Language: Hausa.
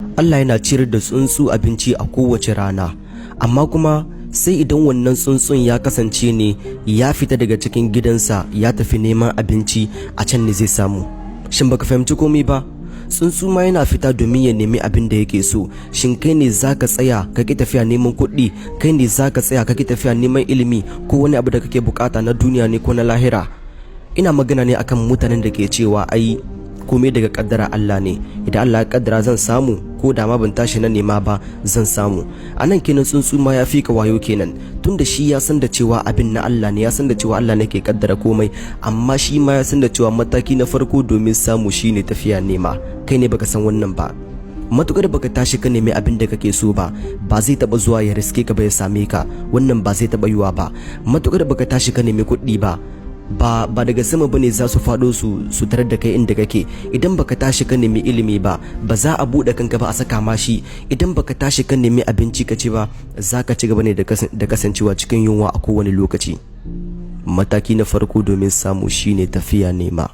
Allah yana ciyar da tsuntsu abinci a kowace rana, amma kuma sai idan wannan tsuntsun ya kasance ne ya fita daga cikin gidansa ya tafi neman abinci, a can ne zai samu. Shin baka fahimci komai ba? Tsuntsu ma yana fita domin ya nemi abin da yake so. Shin kai ne zaka tsaya ka ki tafiya neman kuɗi? Kai ne zaka tsaya ka ki tafiya neman ilimi ko wani abu da kake bukata na duniya ne ko na lahira? Ina magana ne akan mutanen da ke cewa ai komai daga kaddara Allah ne. Idan Allah ya kaddara zan samu, ko da ma ban tashi na nema ba, zan samu. A nan kenan tsuntsu ma ya fi ka wayo kenan, tunda shi ya san da cewa abin na Allah ne, ya san da cewa Allah ne ke kaddara komai, amma shi ma ya san da cewa mataki na farko domin samu shine tafiya nema. Kai ne baka san wannan ba. Matukar baka tashi ka nemi abin da kake so ba, ba zai taba zuwa ya riske ka ba ya same ka. Wannan ba zai taba yiwa ba. Matukar baka tashi ka nemi kuɗi ba, ba daga sama bane za su faɗo su tarar da kai inda kake. Idan baka tashi ka nemi ilimi ba, ba za a buɗe kanka ba a saka ma shi. Idan baka tashi ka nemi abinci ka ci ba, za ka ci gaba ne da kasancewa cikin yunwa a kowane lokaci. Mataki na farko domin samu shine tafiya nema.